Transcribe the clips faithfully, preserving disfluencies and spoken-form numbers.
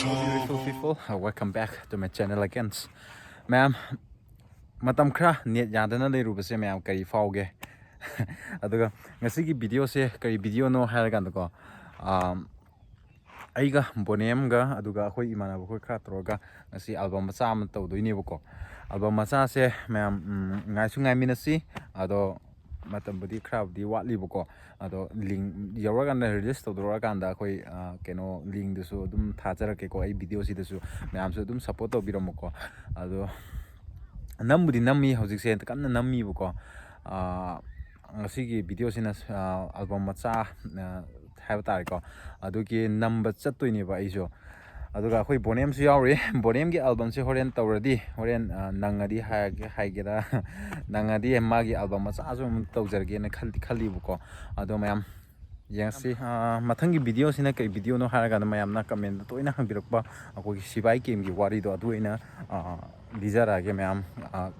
Beautiful people, uh, welcome back to my channel again. ꯃꯌꯥꯝ, ꯃꯇꯝ ꯈꯔ ꯅꯦꯠ ꯌꯥꯗꯅ ꯂꯩꯔꯨꯕꯁꯦ ꯃꯌꯥꯝ ꯀꯔꯤ ꯐꯥꯎꯒꯦ? ꯑꯗꯨꯒ ꯉꯁꯤꯒꯤ ꯚꯤꯗꯤꯑꯣꯁꯦ ꯀꯔꯤ ꯚꯤꯗꯤꯑꯣꯅꯣ ꯍꯥꯏꯔꯀꯥꯟꯗꯀꯣ, ꯑꯥꯝ, ꯑꯩꯒ ꯕꯣꯅꯦꯝꯒ ꯑꯗꯨꯒ ꯑꯩꯈꯣꯏ ꯏꯃꯥꯟꯅꯕ ꯑꯩꯈꯣꯏ ꯈꯔ ꯇꯧꯔꯒ ꯉꯁꯤ ꯑꯦꯜꯕꯝ ꯃꯆꯥ ꯑꯃ ꯇꯧꯗꯣꯏꯅꯦꯕꯀꯣ꯫ ꯑꯦꯜꯕꯝ ꯃꯆꯥꯁꯦ ꯃꯌꯥꯝ, ꯎꯝ, ꯉꯥꯏꯁꯨ ꯉꯥꯏꯃꯤꯟꯅꯁꯤ꯫ ꯑꯗꯣ ꯃꯇꯝꯕꯨꯗꯤ ꯈꯔꯕꯨꯗꯤ ꯋꯥꯠꯂꯤꯕꯀꯣ꯫ ꯑꯗꯣ ꯂꯤꯡ ꯌꯧꯔꯀꯥꯟꯗ, ꯔꯤꯂꯤꯁ ꯇꯧꯗꯣꯔꯛꯑꯀꯥꯟꯗ ꯑꯩꯈꯣꯏ, ꯑ, ꯀꯩꯅꯣ, ꯂꯤꯡꯗꯨꯁꯨ ꯑꯗꯨꯝ ꯊꯥꯖꯔꯛꯀꯦꯀꯣ꯫ ꯑꯩ ꯚꯤꯗꯤꯑꯣꯁꯤꯗꯁꯨ ꯃꯌꯥꯝꯁꯨ ꯑꯗꯨꯝ ꯁꯞꯄꯣꯔꯠ ꯇꯧꯕꯤꯔꯝꯃꯨꯀꯣ꯫ ꯑꯗꯣ ꯅꯝꯕꯨꯗꯤ ꯅꯝꯃꯤ, ꯍꯧꯖꯤꯛꯁꯦ ꯀꯟꯅ ꯅꯝꯃꯤꯕꯀꯣ꯫ ꯑ, ꯉꯁꯤꯒꯤ ꯚꯤꯗꯤꯑꯣꯁꯤꯅ, ꯑ, ꯑꯦꯜꯕꯝ ꯃꯆꯥ, ꯑ, ꯍꯥꯏꯕ ꯇꯥꯔꯦꯀꯣ, ꯑꯗꯨꯒꯤ ꯅꯝꯕ ꯆꯠꯇꯣꯏꯅꯦꯕ ꯑꯩꯁꯨ꯫ ꯑꯗꯨꯒ ꯑꯩꯈꯣꯏ ꯕꯣꯅꯦꯝꯁꯨ ꯌꯥꯎꯔꯤ꯫ ꯕꯣꯅꯦꯝꯒꯤ ꯑꯦꯜꯕꯝꯁꯦ ꯍꯣꯔꯦꯟ ꯇꯧꯔꯗꯤ, ꯍꯣꯔꯦꯟ, ꯑ, ꯅꯪꯉꯗꯤ ꯍꯥꯏꯔꯒꯦ, ꯍꯥꯏꯒꯦꯔꯥ, ꯅꯪꯉꯗꯤ ꯃꯥꯒꯤ ꯑꯦꯜꯕꯝ ꯃꯆꯥꯁꯨ ꯑꯃꯨꯛ ꯇꯧꯖꯔꯒꯦꯅ ꯈꯜꯗꯤ ꯈꯜꯂꯤꯕꯀꯣ꯫ ꯑꯗꯣ ꯃꯌꯥꯝ ꯌꯦꯡꯁꯤ꯫ ꯑ, ꯃꯊꯪꯒꯤ ꯚꯤꯗꯤꯑꯣꯁꯤꯅ ꯀꯩ ꯚꯤꯗꯤꯑꯣꯅꯣ ꯍꯥꯏꯔꯀꯥꯟꯗ ꯃꯌꯥꯝꯅ ꯀꯃꯦꯟꯗ ꯇꯣꯏꯅ ꯍꯪꯕꯤꯔꯛꯄ ꯑꯩꯈꯣꯏꯒꯤ ꯁꯤꯕꯥꯏ ꯀꯦꯝꯒꯤ ꯋꯥꯔꯤꯗꯣ ꯑꯗꯨ ꯑꯣꯏꯅ, ꯑ, ꯂꯤꯖꯔꯛꯑꯒꯦ ꯃꯌꯥꯝ꯫ ꯑ,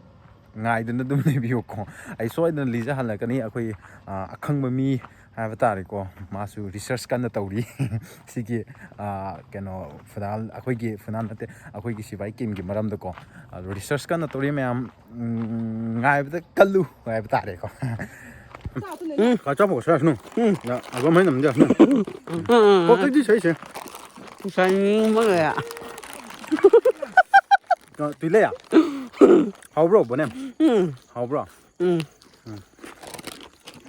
ꯉꯥꯏꯗꯨꯅ ꯑꯗꯨꯝ ꯂꯩꯕꯤꯌꯨꯀꯣ꯫ ꯑꯩ ꯁꯣꯏꯗꯅ ꯂꯤꯖꯍꯜꯂꯛꯀꯅꯤ꯫ ꯑꯩꯈꯣꯏ, ꯑ, ꯑꯈꯪꯕ ꯃꯤ ꯍꯥꯏꯕ ꯇꯥꯔꯦꯀꯣ, ꯃꯥꯁꯨ ꯔꯤꯁꯔꯁ ꯀꯟꯅ ꯇꯧꯔꯤ꯫ ꯁꯤꯒꯤ, ꯑ, ꯀꯩꯅꯣ, ꯐꯨꯅꯥꯜ, ꯑꯩꯈꯣꯏꯒꯤ ꯐꯨꯅꯥꯜ ꯅꯠꯇꯦ, ꯑꯩꯈꯣꯏꯒꯤ ꯁꯤꯕꯥꯏ ꯀꯦꯝꯒꯤ ꯃꯔꯝꯗꯀꯣ꯫ ꯑꯗꯣ ꯔꯤꯁꯔꯁ ꯀꯟꯅ ꯇꯧꯔꯤ ꯃꯌꯥꯝ, ꯎꯝ, ꯉꯥꯏꯕꯗ ꯀꯜꯂꯨ ꯍꯥꯏꯕ ꯇꯥꯔꯦꯀꯣ꯫ ꯎꯝ, ꯈꯔ ꯆꯥꯎꯕ ꯁꯥꯁꯅꯨ꯫ ꯎꯝ, ꯌꯥ, ꯑꯗꯨꯝ ꯍꯩꯅ ꯑꯗꯨꯝ ꯆꯥꯁꯅꯨ꯫ ꯄꯣꯠꯇꯨꯗꯤ ꯁꯩꯁꯦ꯫ ꯆꯥꯅꯤꯡꯕ ꯀꯌꯥ꯫ ꯇꯨꯏꯂꯩ꯫ ꯍꯥꯎꯕ꯭ꯔꯣ, ꯕꯣꯅꯦꯝ? ꯎꯝ꯫ ꯍꯥꯎꯕ꯭ꯔꯣ? ꯎꯝ꯫ ꯎꯝ꯫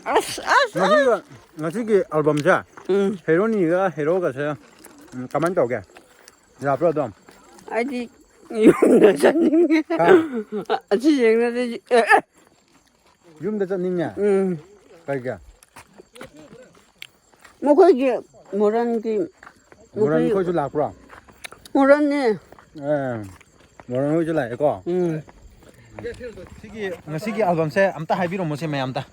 ꯑꯁ, ꯑꯁ, ꯑꯁ꯫ ꯉꯁꯤꯒꯤ, ꯉꯁꯤꯒꯤ ꯑꯦꯜꯕꯝꯁꯦ, ꯎꯝ꯫ ꯍꯦꯔꯣꯅꯤꯒ ꯍꯦꯔꯣꯒꯁꯦ, ꯎꯝ, ꯀꯃꯥꯏꯅ ꯇꯧꯒꯦ? ꯌꯥꯕ꯭ꯔꯣ ꯑꯗꯨꯝ? ꯑꯩꯗꯤ ꯌꯨꯝꯗ ꯆꯠꯅꯤꯡꯉꯦ꯫ ꯍꯥ? ꯑꯁꯤ ꯌꯦꯡꯅꯗꯤ, ꯑꯦ, ꯑꯦ꯫ ꯌꯨꯝꯗ ꯆꯠꯅꯤꯡꯉꯦ? ꯎꯝ꯫ ꯀꯩꯒꯤ? ꯃꯈꯣꯏꯒꯤ ꯃꯣꯔꯟꯒꯤ ꯃꯣꯔꯟ ꯅꯨꯄꯤ ꯈꯣꯏꯁꯨ ꯂꯥꯛꯄ꯭ꯔꯣ? ꯃꯣꯔꯟꯅꯦ꯫ ꯑꯦ, ꯃꯣꯔꯟ ꯍꯣꯏꯁꯨ ꯂꯥꯛꯑꯦꯀꯣ? ꯎꯝ꯫ ꯁꯤꯒꯤ, ꯉꯁꯤꯒꯤ ꯑꯦꯜꯕꯝꯁꯦ ꯑꯝꯇ ꯍꯥꯏꯕꯤꯔꯝꯃꯣꯁꯦ ꯃꯌꯥꯝꯗ꯫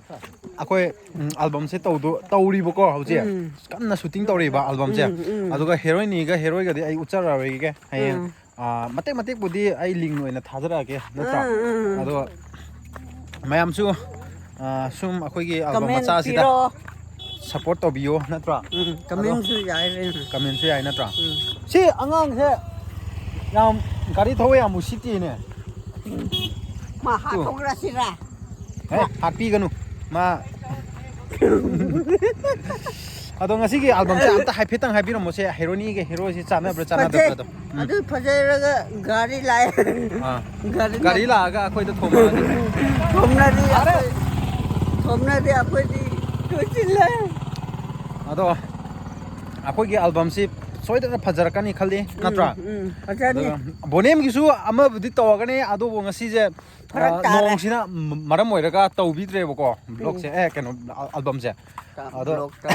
ꯑꯩꯈꯣꯏ, ꯎꯝ, ꯑꯦꯜꯕꯝꯁꯦ ꯇꯧꯗꯣ-, ꯇꯧꯔꯤꯕꯀꯣ ꯍꯧꯖꯤꯛ꯫ ꯎꯝ꯫ ꯀꯟꯅ ꯁꯨꯇꯤꯡ ꯇꯧꯔꯤꯕ ꯑꯦꯜꯕꯝꯁꯦ꯫ ꯎꯝ, ꯎꯝ꯫ ꯑꯗꯨꯒ ꯍꯦꯔꯣꯏꯟꯒ ꯍꯦꯔꯣꯏꯒꯗꯤ ꯑꯩ ꯎꯠꯆꯔꯔꯣꯏꯒꯦ ꯍꯌꯦꯡ꯫ ꯎꯝ꯫ ꯑꯥ, ꯃꯇꯦꯛ ꯃꯇꯦꯛꯄꯨꯗꯤ ꯑꯩ ꯂꯤꯡ ꯑꯣꯏꯅ ꯊꯥꯖꯔꯛꯑꯒꯦ, ꯅꯠꯇ꯭ꯔꯥ? ꯎꯝ, ꯎꯝ, ꯎꯝ꯫ ꯑꯗꯣ ꯃꯌꯥꯝꯁꯨ, ꯑꯥ, ꯁꯨꯝ ꯑꯩꯈꯣꯏꯒꯤ ꯑꯦꯜꯕꯝ ꯀꯃꯦꯟ ꯃꯆꯥꯁꯤꯗ ꯄꯤꯔꯣ꯫ ꯁꯞꯄꯣꯔꯠ ꯇꯧꯕꯤꯌꯣ ꯅꯠꯇ꯭ꯔꯥ? ꯎꯝ, ꯀꯃꯦꯟꯁꯨ ꯌꯥꯏ ꯀꯩꯅꯣ꯫ ꯀꯃꯦꯟꯁꯨ ꯌꯥꯏ ꯅꯠꯇ꯭ꯔꯥ? ꯎꯝ꯫ ꯁꯤ ꯑꯉꯥꯡꯁꯦ ꯌꯥꯝ ꯒꯥꯔꯤ ꯊꯧꯕ ꯌꯥꯝ ꯎꯁꯤꯠꯇꯦꯅꯦ꯫ ꯃꯥ ꯇꯨ꯫ ꯍꯥꯠꯇꯣꯛꯈ꯭ꯔꯁꯤꯔꯥ? ꯑꯦ, ꯍꯥꯠꯄꯤꯒꯅꯨ꯫ ꯃꯥ ꯑꯗꯣ ꯉꯁꯤꯒꯤ ꯑꯦꯜꯕꯝꯁꯦ ꯑꯝꯇ ꯍꯥꯏꯐꯦꯠꯇꯪ ꯍꯥꯏꯕꯤꯔꯝꯃꯣꯁꯦ, ꯍꯦꯔꯣꯅꯤꯒ ꯍꯦꯔꯣꯁꯦ ꯆꯥꯟꯅꯕ꯭ꯔꯥ ꯐꯖꯩ꯫ ꯆꯥꯟꯅꯗꯕ꯭ꯔꯥꯗꯣ? ꯎꯝ꯫ ꯑꯗꯨ ꯐꯖꯔꯒ ꯒꯥꯔꯤ ꯂꯥꯛꯑꯦ꯫ ꯑꯥ꯫ ꯒꯥꯔꯤ ꯒꯥꯔꯤ ꯂꯥꯛ- ꯂꯥꯛꯑꯒ ꯑꯩꯈꯣꯏꯗ ꯊꯣꯝꯃꯛꯑꯗꯤ꯫ ꯊꯣꯝꯅꯔꯤ ꯑꯔꯦ! ꯑꯩꯈꯣꯏ꯫ ꯊꯣꯝꯅꯔꯤ ꯑꯩꯈꯣꯏꯗꯤ ꯂꯣꯏꯁꯤꯜꯂꯦ꯫ ꯑꯗꯣ ꯑꯩꯈꯣꯏꯒꯤ ꯑꯦꯜꯕꯝꯁꯤ ꯁꯣꯏꯗꯅ ꯐꯖꯔꯛꯀꯅꯤ ꯈꯜꯂꯤ, ꯎꯝ, ꯅꯠꯇ꯭ꯔꯥ? ꯎꯝ, ꯐꯖꯅꯤ꯫ ꯑꯗꯨꯒ ꯕꯣꯅꯦꯝꯒꯤꯁꯨ ꯑꯃꯕꯨꯗꯤ ꯇꯧꯔꯒꯅꯤ, ꯑꯗꯨꯕꯨ ꯉꯁꯤꯁꯦ, ꯐꯔꯛ ꯑ, ꯇꯥꯔꯦ꯫ ꯅꯣꯡꯁꯤꯅ ꯃ-, ꯃꯔꯝ ꯑꯣꯏꯔꯒ ꯇꯧꯕꯤꯗ꯭ꯔꯦꯕꯀꯣ, ꯎꯝ꯫ ꯕ꯭ꯂꯣꯛꯁꯦ, ꯑꯦ, ꯀꯩꯅꯣ, ꯑ-, ꯑꯦꯜꯕꯝꯁꯦ꯫ ꯑꯗꯣ ꯕ꯭ꯂꯣꯛꯇ꯫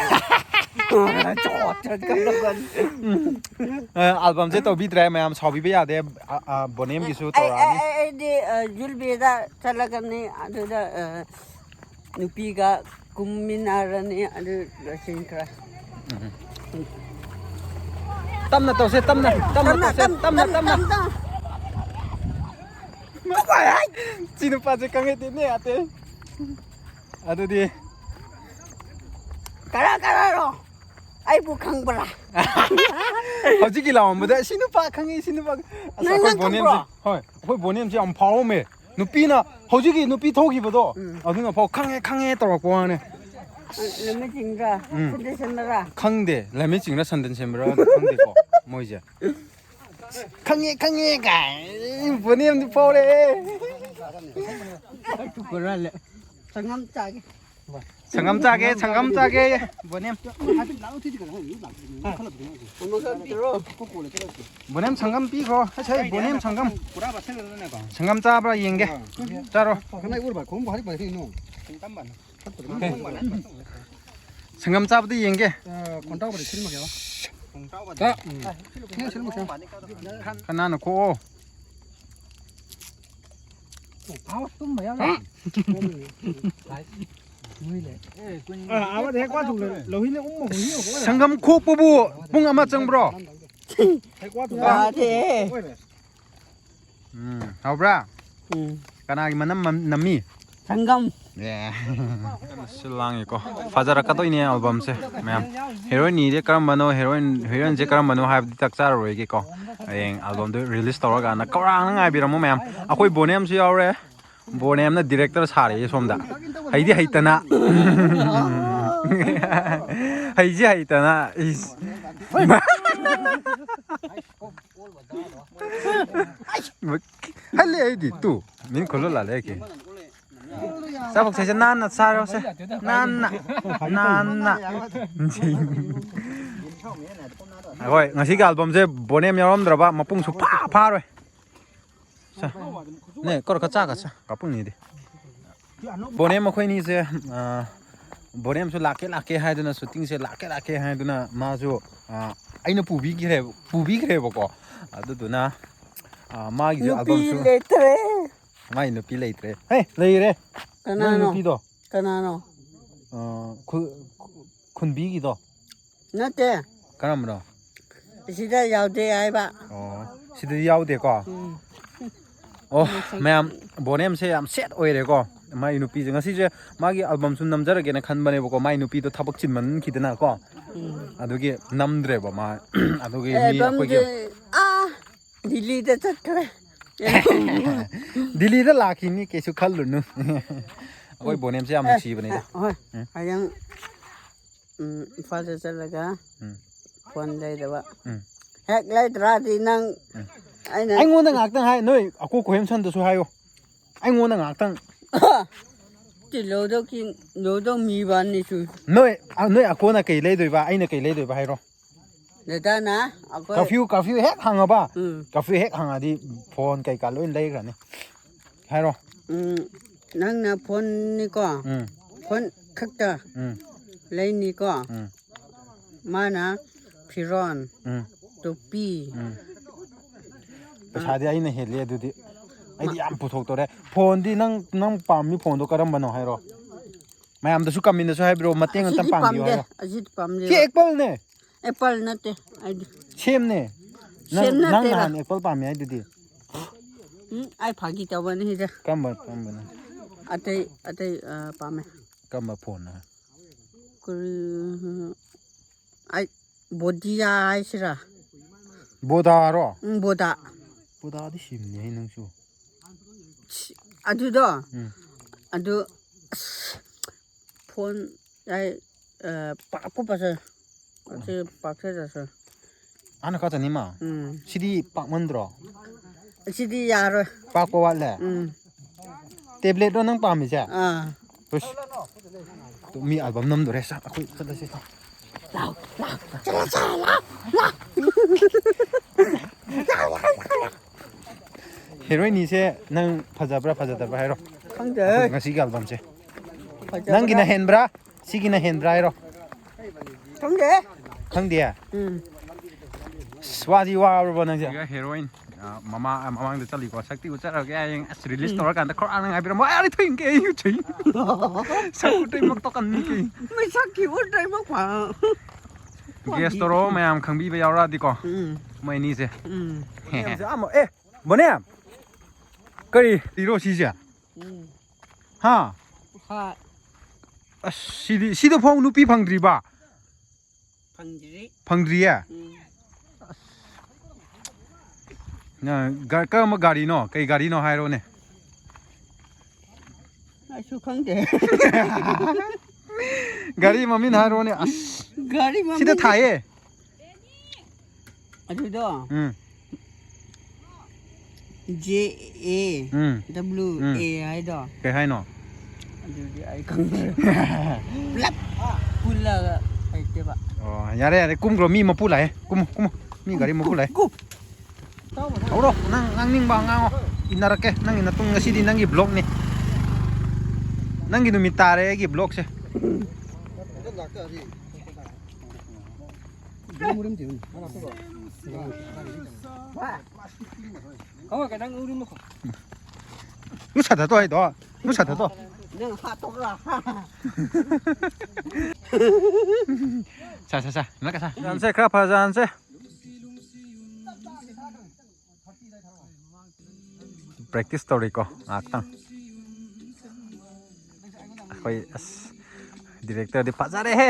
ꯆꯣꯠ ꯆꯠꯀꯗꯕꯅꯤ꯫ ꯎꯝ꯫ ꯑ, ꯑꯦꯜꯕꯝꯁꯦ ꯇꯧꯕꯤꯗ꯭ꯔꯦ, ꯃꯌꯥꯝ ꯁꯥꯎꯕꯤꯕ ꯌꯥꯗꯦ꯫ ꯑ, ꯑ, ꯕꯣꯅꯦꯝꯒꯤꯁꯨ ꯑꯩ, ꯑꯩ, ꯇꯧꯔꯛꯑꯅꯤ꯫ ꯑꯩ, ꯑꯩꯗꯤ, ꯑ, ꯖꯨꯜꯕꯤꯗ ꯆꯠꯂꯒꯅꯤ, ꯑꯗꯨꯗ, ꯑ, ꯅꯨꯄꯤꯒ ꯀꯨꯝꯃꯤꯟꯅꯔꯅꯤ, ꯑꯗꯨ ꯂꯣꯏꯁꯤꯟꯈ꯭ꯔꯦ꯫ ꯎꯝ꯫ ꯇꯞꯅ ꯇꯧꯁꯦ, ꯇꯞꯅ, ꯇꯞꯅ ꯇꯞꯅ, ꯇꯧꯁꯦ, ꯇꯞ-, ꯇꯞꯅ, ꯇꯞ-, ꯇꯞꯅ꯫ ꯇꯞꯅ꯫ ꯁꯤ ꯅꯨꯄꯥꯁꯦ ꯈꯪꯉꯦ ꯇꯤꯟꯅ ꯌꯥꯗꯦ꯫ ꯑꯗꯨꯗꯤ ꯀꯅꯥ ꯀꯅꯥꯅꯣ? ꯑꯩꯕꯨ ꯈꯪꯕ꯭ꯔꯥ? ꯍꯧꯖꯤꯛꯀꯤ ꯂꯥꯎꯔꯝꯕꯗ, "ꯁꯤ ꯅꯨꯄꯥ ꯈꯪꯉꯤ, ꯁꯤ ꯅꯨꯄꯥ ꯈꯪꯉꯤ꯫" ꯑꯁ, ꯅꯪ, ꯑꯩꯈꯣꯏ ꯅꯪ ꯕꯣꯅꯦꯝꯁꯦ, ꯈꯪꯕ꯭ꯔꯣ? ꯍꯣꯏ, ꯑꯩꯈꯣꯏ ꯕꯣꯅꯦꯝꯁꯦ ꯌꯥꯝ ꯐꯥꯎꯔꯝꯃꯦ꯫ ꯅꯨꯄꯤꯅ, ꯍꯧꯖꯤꯛꯀꯤ ꯅꯨꯄꯤ ꯊꯣꯛꯈꯤꯕꯗꯣ, ꯎꯝ꯫ ꯑꯗꯨꯅ ꯐꯥꯎ "ꯈꯪꯉꯦ, ꯈꯪꯉꯦ" ꯇꯧꯔꯛꯄ ꯋꯥꯅꯦ꯫ ꯂꯝꯃꯩ ꯆꯤꯡꯗ ꯎꯝ꯫ ꯁꯟꯗꯦ ꯁꯦꯝꯕꯔꯥ? ꯈꯪꯗꯦ, ꯂꯝꯃꯩ ꯆꯤꯡꯅ ꯁꯟꯗꯟ ꯁꯦꯝꯕ꯭ꯔꯥ ꯈꯪꯗꯦꯀꯣ, ꯃꯣꯏꯁꯦ꯫ "ꯈꯪꯉꯦ, ꯈꯪꯉꯦ" ꯀꯥꯏ, ꯕꯣꯅꯦꯝꯗꯤ ꯐꯥꯎꯔꯦ꯫ ꯁꯪꯒꯝ ꯆꯥꯒꯦ꯫ ꯁꯪꯒꯝ ꯆꯥꯒꯦ, ꯁꯪꯒꯝ ꯆꯥꯒꯦ, ꯕꯣꯅꯦꯝ꯫ ꯑꯃꯈꯛ ꯄꯤꯔꯣ꯫ ꯕꯣꯅꯦꯝ ꯁꯪꯒꯝ ꯄꯤꯈ꯭ꯔꯣ꯫ ꯑꯁ, ꯑꯩ ꯕꯣꯅꯦꯝ ꯁꯪꯒꯝ꯫ ꯁꯪꯒꯝ ꯆꯥꯕ꯭ꯔꯥ ꯌꯦꯡꯒꯦ꯫ ꯆꯥꯔꯣ꯫ ꯁꯪꯒꯝ ꯆꯥꯕꯗ ꯌꯦꯡꯒꯦ꯫ ꯀꯅꯥꯅ ꯈꯣꯛꯑꯣ? ꯁꯪꯒꯝ ꯈꯣꯛꯄꯕꯨ ꯄꯨꯡ ꯑꯃ ꯆꯪꯕ꯭ꯔꯣ? ꯌꯥꯗꯦ꯫ ꯎꯝ, ꯍꯥꯎꯕ꯭ꯔꯥ? ꯎꯝ꯫ ꯀꯅꯥꯒꯤ ꯃꯅꯝ ꯃꯝ-, ꯅꯝꯃꯤ? ꯁꯪꯒꯝ꯫ ꯁꯤ ꯂꯥꯡꯉꯤꯀꯣ꯫ ꯐꯖꯔꯛꯀꯗꯣꯏꯅꯦ ꯑꯦꯜꯕꯝꯁꯦ ꯃꯌꯥꯝ꯫ ꯍꯦꯔꯣꯏꯟꯅꯤꯗꯤ ꯀꯔꯝꯕꯅꯣ, ꯍꯦꯔꯣꯏꯟ, ꯍꯦꯔꯣꯏꯟꯁꯦ ꯀꯔꯝꯕꯅꯣ ꯍꯥꯏꯕꯗꯤ ꯆꯥꯛ ꯆꯥꯔꯔꯣꯏꯒꯦꯀꯣ꯫ ꯍꯌꯦꯡ ꯑꯦꯜꯕꯝꯗꯨ ꯔꯤꯂꯤꯁ ꯇꯧꯔꯀꯥꯟꯗ ꯈꯧꯔꯥꯡꯅ ꯉꯥꯏꯕꯤꯔꯝꯃꯣ ꯃꯌꯥꯝ꯫ ꯑꯩꯈꯣꯏ ꯕꯣꯅꯦꯝꯁꯨ ꯌꯥꯎꯔꯦ꯫ ꯕꯣꯅꯦꯝꯅ ꯗꯤꯔꯦꯛꯇꯔ ꯁꯥꯔꯛꯑꯦ ꯁꯣꯝꯗ꯫ ꯍꯩꯗꯤ ꯍꯩꯇꯅ꯫ ꯍꯩꯁꯤ ꯍꯩꯇꯅ꯫ ꯏꯁ꯫ ꯍꯜꯂꯦ ꯑꯩꯗꯤ ꯇꯨ꯫ ꯃꯤꯅ ꯈꯨꯜꯂꯣ ꯂꯥꯜꯂꯦ ꯑꯩꯒꯤ꯫ ꯆꯥꯕꯛ ꯁꯦꯁꯦ ꯅꯥꯟꯅ ꯆꯥꯔꯣꯁꯦ꯫ ꯅꯥꯟꯅ꯫ ꯅꯥꯟꯅ꯫ ꯍꯣꯏ, ꯉꯁꯤꯒꯤ ꯑꯦꯜꯕꯝꯁꯦ ꯕꯣꯅꯦꯝ ꯌꯥꯎꯔꯝꯗ꯭ꯔꯕ ꯃꯄꯨꯡ ꯁꯨꯐꯥ ꯐꯥꯔꯣꯏ꯫ ꯁꯦ꯫ ꯅꯦ, ꯀꯧꯔ ꯈꯔ ꯆꯥꯒ ꯁꯦ, ꯀꯥꯄꯨꯡꯅꯤꯗꯤ꯫ ꯕꯣꯅꯦꯝ ꯑꯩꯈꯣꯏꯅꯤꯁꯦ, ꯑ, ꯕꯣꯅꯦꯝꯁꯨ ꯂꯥꯛꯀꯦ ꯂꯥꯛꯀꯦ ꯍꯥꯏꯗꯨꯅ, ꯁꯨꯇꯤꯡꯁꯦ ꯂꯥꯛꯀꯦ ꯂꯥꯛꯀꯦ ꯍꯥꯏꯗꯨꯅ ꯃꯥꯁꯨ, ꯑ, ꯑꯩꯅ ꯄꯨꯕꯤꯈ꯭ꯔꯦ-, ꯄꯨꯕꯤꯈ꯭ꯔꯦꯕꯀꯣ꯫ ꯑꯗꯨꯗꯨꯅ, ꯑ, ꯃꯥꯒꯤꯁꯨ ꯅꯨꯄꯤ ꯑꯦꯜꯕꯝꯁꯨ ꯂꯩꯇ꯭ꯔꯦ꯫ ꯃꯥꯒꯤ ꯅꯨꯄꯤ ꯂꯩꯇ꯭ꯔꯦ꯫ ꯍꯦ, ꯂꯩꯔꯦ꯫ ꯅꯣꯏ ꯀꯅꯥꯅꯣ? ꯅꯨꯄꯤꯗꯣ꯫ ꯀꯅꯥꯅꯣ? ꯑ, ꯈꯨ-, ꯈꯨ-, ꯈꯨꯟꯕꯤꯒꯤꯗꯣ꯫ ꯅꯠꯇꯦ꯫ ꯀꯔꯝꯕꯅꯣ? ꯁꯤꯗ ꯌꯥꯎꯗꯦ ꯍꯥꯏꯕ꯫ ꯑꯣ, ꯁꯤꯗꯗꯤ ꯌꯥꯎꯗꯦꯀꯣ? ꯎꯝ꯫ ꯑꯣ, ꯃꯁꯛ ꯃꯌꯥꯝ, ꯕꯣꯅꯦꯝꯁꯦ ꯌꯥꯝ ꯁꯦꯠ ꯑꯣꯏꯔꯦꯀꯣ꯫ ꯃꯥꯒꯤ ꯅꯨꯄꯤꯁꯦ ꯉꯁꯤꯁꯦ ꯃꯥꯒꯤ ꯑꯦꯜꯕꯝꯁꯨ ꯅꯝꯖꯔꯒꯦꯅ ꯈꯟꯕꯅꯦꯕꯀꯣ, ꯃꯥꯒꯤ ꯅꯨꯄꯤꯗꯣ ꯊꯕꯛ ꯆꯤꯟꯃꯟꯈꯤꯗꯅꯀꯣ꯫ ꯎꯝ꯫ ꯑꯗꯨꯒꯤ ꯅꯝꯗ꯭ꯔꯦꯕ ꯃꯥ꯫ ꯑꯗꯨꯒꯤ ꯃꯤ ꯑꯩꯈꯣꯏꯒꯤ ꯑꯦꯜꯕꯝꯁꯦ, ꯑꯥ, ꯗꯤꯜꯂꯤꯗ ꯆꯠꯈ꯭ꯔꯦ꯫ ꯗꯤꯜꯂꯤꯗ ꯂꯥꯛꯈꯤꯅꯤ, ꯀꯩꯁꯨ ꯈꯜꯂꯨꯅꯨ꯫ ꯑꯩꯈꯣꯏ ꯕꯣꯅꯦꯝꯁꯦ ꯌꯥꯝ ꯑꯦ, ꯅꯨꯡꯁꯤꯕꯅꯤꯗ꯫ ꯍꯣꯏ, ꯎꯝ꯫ ꯍꯌꯦꯡ ꯎꯝ, ꯏꯝꯐꯥꯜꯗ ꯆꯠꯂꯒ ꯎꯝ꯫ ꯐꯣꯟ ꯂꯩꯗꯕ꯫ ꯎꯝ꯫ ꯍꯦꯛ ꯂꯩꯗ꯭ꯔꯗꯤ ꯅꯪ ꯎꯝ꯫ ꯑꯩꯅ ꯑꯩꯉꯣꯟꯗ ꯉꯥꯛꯇꯪ ꯍꯥꯏ, ꯅꯣꯏ ꯑꯀꯣ ꯀꯣꯍꯦꯝꯁꯟꯗꯁꯨ ꯍꯥꯏꯌꯣ꯫ ꯑꯩꯉꯣꯟꯗ ꯉꯥꯛꯇꯪ꯫ ꯇꯤ ꯂꯧꯗꯧ ꯀꯤ-, ꯂꯧꯗꯧ ꯃꯤ ꯕꯥꯅꯤꯁꯨ꯫ ꯅꯣꯏ, ꯑ, ꯅꯣꯏ ꯑꯀꯣꯅ ꯀꯩ ꯂꯩꯗꯣꯏꯕ? ꯑꯩꯅ ꯀꯩ ꯂꯩꯗꯣꯏꯕ ꯍꯥꯏꯔꯣ? ꯗꯗꯥꯅ ꯑꯩꯈꯣꯏ curfew, curfew ꯍꯦꯛ ꯍꯥꯡꯉꯕ? ꯎꯝ꯫ Curfew ꯍꯦꯛ ꯍꯥꯡꯉꯗꯤ ꯐꯣꯟ ꯀꯩꯀꯥ ꯂꯣꯏ ꯂꯩꯈ꯭ꯔꯅꯤ꯫ ꯍꯥꯏꯔꯣ꯫ ꯎꯝ, ꯅꯪꯅ ꯐꯣꯟꯅꯤꯀꯣ? ꯎꯝ꯫ ꯐꯣꯟ ꯈꯛꯇ ꯎꯝ꯫ ꯂꯩꯅꯤꯀꯣ? ꯎꯝ꯫ ꯃꯥꯅ ꯐꯤꯔꯣꯟ, ꯎꯝ꯫ ꯇꯨꯄꯤ꯫ ꯎꯝ꯫ ꯄꯩꯁꯥꯗꯤ ꯑꯩꯅ ꯍꯦꯜꯂꯤ ꯑꯗꯨꯗꯤ꯫ ꯑꯩꯗꯤ ꯌꯥꯝ ꯄꯨꯊꯣꯛꯇꯣꯔꯦ꯫ ꯐꯣꯟꯗꯤ ꯅꯪ, ꯅꯪ ꯄꯥꯝꯃꯤ ꯐꯣꯟꯗꯣ ꯀꯔꯝꯕꯅꯣ ꯍꯥꯏꯔꯣ꯫ ꯃꯌꯥꯝꯗꯁꯨ comment ꯁꯨ ꯍꯥꯏꯕꯤꯔꯛꯑꯣ, ꯃꯇꯦꯡ ꯑꯝꯇꯪ ꯑꯁꯤꯗꯤ ꯄꯥꯡꯕꯤꯌꯨ ꯄꯥꯝꯗꯦ, ꯍꯥꯏꯔꯣ꯫ ꯑꯁꯤꯗꯤ ꯄꯥꯝꯗꯦ꯫ ꯁꯤ apple ꯅꯦ꯫ Apple ꯅꯠꯇꯦ, ꯑꯩꯗꯤ꯫ ꯁꯦꯝꯅꯦ꯫ ꯅꯪ, ꯁꯦꯝ ꯅꯪ ꯅꯠꯇꯦꯕ꯫ ꯅꯍꯥꯟ apple ꯄꯥꯝꯃꯤ ꯍꯥꯏꯗꯨꯗꯤ꯫ ꯎꯝ, ꯑꯩ ꯐꯥꯒꯤ ꯇꯧꯕꯅꯤ ꯁꯤꯗ꯫ ꯀꯔꯝꯕ, ꯀꯔꯝꯕꯅꯣ? ꯑꯇꯩ ꯑꯇꯩ ꯑ, ꯄꯥꯝꯃꯦ꯫ ꯀꯔꯝꯕ ꯐꯣꯟꯅꯣ? ꯀꯔꯤ, ꯑꯩ ꯕꯣꯗꯤꯌꯥ ꯍꯥꯏꯁꯤꯔꯥ? ꯕꯣꯗꯥꯔꯣ? ꯎꯝ, ꯕꯣꯗꯥ꯫ ꯕꯣꯗꯥꯗꯤ ꯁꯤꯕꯅꯦꯍꯦ ꯅꯪꯁꯨ꯫ ꯑꯗꯨꯗꯣ, ꯎꯝ꯫ ꯑꯗꯨ, ꯑꯁ, ꯐꯣꯟ ꯑꯩ, ꯑ, ꯄꯥꯛ ꯀꯨꯞꯄꯁꯦ꯫ ꯑꯁꯤ ꯄꯥꯛꯊꯖꯁꯦ꯫ ꯑꯅ ꯈꯛꯇꯅꯤ ꯃꯥ? ꯎꯝ꯫ ꯁꯤꯗꯤ ꯄꯥꯛꯃꯟꯗ꯭ꯔꯣ? ꯁꯤꯗꯤ ꯌꯥꯔꯣꯏ꯫ ꯄꯥꯛꯄ ꯋꯥꯠꯂꯦ? ꯎꯝ꯫ ꯇꯦꯕ꯭ꯂꯦꯠꯔꯣ ꯅꯪ ꯄꯥꯝꯃꯤꯁꯦ? ꯑꯥ꯫ ꯎꯁ꯫ ꯇꯨ ꯃꯤ ꯑꯜꯕꯝ ꯅꯝꯗꯣꯔꯦ꯫ ꯁꯥ, ꯑꯩꯈꯣꯏ ꯆꯠꯂꯁꯦ꯫ ꯂꯥꯎ, ꯂꯥꯎ, ꯆꯠꯂꯁꯦ, ꯂꯥꯎ, ꯂꯥꯎ꯫ ꯍꯦꯔꯣꯏꯅꯤꯁꯦ ꯅꯪ ꯐꯖꯕ꯭ꯔꯥ ꯐꯖꯗꯕ꯭ꯔꯥ ꯍꯥꯏꯔꯣ? ꯈꯪꯗꯦ꯫ ꯑꯩꯈꯣꯏ ꯉꯁꯤꯒꯤ ꯑꯜꯕꯝꯁꯦ꯫ ꯐꯖꯕ꯭ꯔꯥ? ꯅꯪꯒꯤꯅ ꯍꯦꯟꯕ꯭ꯔꯥ? ꯁꯤꯒꯤꯅ ꯍꯦꯟꯕ꯭ꯔꯥ ꯍꯥꯏꯔꯣ? ꯈꯪꯗꯦ꯫ ꯈꯪꯗꯦ? ꯎꯝ꯫ ꯑꯁ, ꯋꯥꯗꯤ ꯋꯥꯔꯕꯣ ꯅꯪꯁꯦ? ꯁꯤꯒ ꯍꯦꯔꯣꯏꯟ, ꯑ, ꯃꯃꯥ-, ꯑ, ꯃꯃꯥꯡꯗ ꯆꯠꯂꯤꯀꯣ, ꯁꯛꯇꯤ ꯎꯠꯆꯔꯒꯦ ꯍꯌꯦꯡ꯫ ꯑꯁ, ꯔꯤꯂꯤꯁ ꯎꯝ꯫ ꯇꯧꯔꯀꯥꯟꯗ ꯈꯧꯔꯥꯡꯅ ꯉꯥꯏꯕꯤꯔꯝꯃꯣ꯫ ꯑꯩ ꯑꯥꯗ ꯊꯦꯡꯒꯦ, ꯑꯩ ꯊꯦꯡ-, ꯁꯛ ꯎꯠꯇ꯭ꯔꯤꯃꯛ ꯇꯣꯛꯀꯟꯅꯤ ꯀꯩ꯫ ꯃꯁꯛꯀꯤ ꯎꯠꯇ꯭ꯔꯤꯃꯛ ꯄꯥ-, ꯒꯦꯁ ꯇꯧꯔꯣ, ꯃꯌꯥꯝ ꯈꯪꯕꯤꯕ ꯌꯥꯎꯔꯛꯑꯗꯤꯀꯣ꯫ ꯎꯝ꯫ ꯃꯣꯏ ꯑꯅꯤꯁꯦ꯫ ꯎꯝ꯫ ꯃꯌꯥꯝꯁꯦ ꯑꯃ-, ꯑꯦ, ꯕꯣꯅꯦ! ꯀꯔꯤ ꯇꯤꯔꯣ ꯁꯤꯁꯦ? ꯎꯝ꯫ ꯍꯥ? ꯍꯣꯏ꯫ ꯑꯁ, ꯁꯤꯗꯤ, ꯁꯤꯗ ꯐꯥꯎ ꯅꯨꯄꯤ ꯐꯪꯗ꯭ꯔꯤꯕ? ꯐꯪꯗ꯭ꯔꯤ꯫ ꯐꯪꯗ꯭ꯔꯤꯌꯦ? ꯎꯝ꯫ ꯅꯪ ꯒ-, ꯀꯔꯝꯕ ꯒꯥꯔꯤꯅꯣ? ꯀꯩ ꯒꯥꯔꯤꯅꯣ ꯍꯥꯏꯔꯣꯅꯦ꯫ ꯑꯩꯁꯨ ꯈꯪꯗꯦ꯫ ꯒꯥꯔꯤ ꯃꯃꯤꯡ ꯍꯥꯏꯔꯣꯅꯦ꯫ ꯑꯁ, ꯒꯥꯔꯤ ꯃꯃꯤꯡ ꯁꯤꯗ ꯊꯥꯏꯌꯦ꯫ ꯑꯗꯨꯗꯣ? ꯎꯝ꯫ ꯖꯦ ꯑꯦ ꯎꯝ꯫ ꯗꯕ꯭ꯂꯤꯎ ꯑꯦ ꯎꯝ꯫ ꯍꯥꯏꯗꯣ꯫ ꯀꯩ ꯍꯥꯏꯅꯣ? ꯑꯗꯨꯗꯤ ꯑꯩ ꯈꯪꯗ꯭ꯔꯦ꯫ ꯄꯨꯂꯞ ꯄꯨꯜꯂꯒ ꯍꯩꯇꯦꯕ꯫ ꯑꯣ, ꯌꯥꯔꯦ, ꯌꯥꯔꯦ, ꯀꯨꯝꯈ꯭ꯔꯣ, ꯃꯤ ꯃꯄꯨ ꯂꯥꯛꯑꯦ꯫ ꯀꯨꯝꯃꯣ, ꯀꯨꯝꯃꯣ, ꯃꯤ ꯒꯥꯔꯤ ꯃꯄꯨ ꯂꯥꯛꯑꯦ꯫ ꯀꯨꯝ, ꯀꯨꯝ꯫ ꯍꯧꯔꯣ, ꯅꯪ ꯉꯥꯡꯅꯤꯡꯕ ꯉꯥꯡꯉꯣ, ꯏꯟꯅꯔꯛꯀꯦ꯫ ꯅꯪꯒꯤ ꯅꯇꯨꯡ ꯉꯁꯤꯗꯤ ꯅꯪꯒꯤ ꯕ꯭ꯂꯣꯛꯅꯤ꯫ ꯅꯪꯒꯤ ꯅꯨꯃꯤꯠ ꯇꯥꯔꯦ ꯑꯩꯒꯤ ꯕ꯭ꯂꯣꯛꯁꯦ꯫ ꯅꯨꯡꯁꯥꯗ ꯇꯣ ꯍꯥꯏꯗꯣ, ꯅꯨꯡꯁꯥꯗ ꯇꯣ꯫ ꯅꯪ ꯍꯥꯠꯇꯣꯛꯂꯥ? ꯁꯥ, ꯁꯥ, ꯁꯥ, ꯅꯪ ꯀ ꯁꯥ꯫ ꯖꯥꯟꯁꯦ, ꯈꯔ ꯐꯖꯥꯟꯁꯦ꯫ ꯄ꯭ꯔꯦꯛꯇꯤꯁ ꯇꯧꯔꯤꯀꯣ ꯉꯥꯏꯍꯥꯛꯇꯪ꯫ ꯑꯩꯈꯣꯏ ꯑꯁ ꯗꯤꯔꯦꯛꯇꯔꯗꯤ ꯐꯖꯔꯦꯍꯦ꯫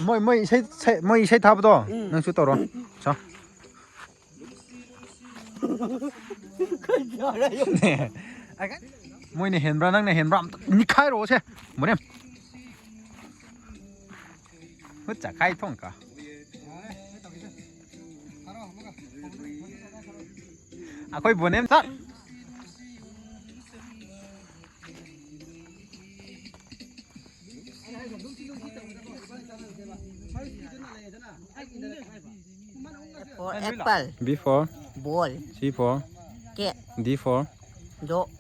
ꯃꯣꯏ ꯃꯣꯏ ꯏꯁꯩ ꯏꯁꯩ- ꯃꯣꯏ ꯏꯁꯩ ꯊꯥꯕꯗꯣ ꯎꯝ꯫ ꯅꯪꯁꯨ ꯇꯧꯔꯣ꯫ ꯁꯣ꯫ ꯃꯣꯏꯅ ꯍꯦꯟꯕ꯭ꯔꯥ ꯅꯪꯅ ꯍꯦꯟꯕ꯭ꯔꯥ ꯑꯝꯇ ꯅꯤꯛꯈꯥꯏꯔꯛꯑꯣꯁꯦ꯫ ꯃꯣꯔꯦꯝ꯫ ꯍꯨꯠ ꯆꯈꯥꯏ ꯊꯣꯡ ꯀ꯫ ꯑꯩꯈꯣꯏ ꯕꯣꯅꯦꯝ ꯁꯥꯔ꯫ For apple. B for Ball. C for Cat. D for Dog.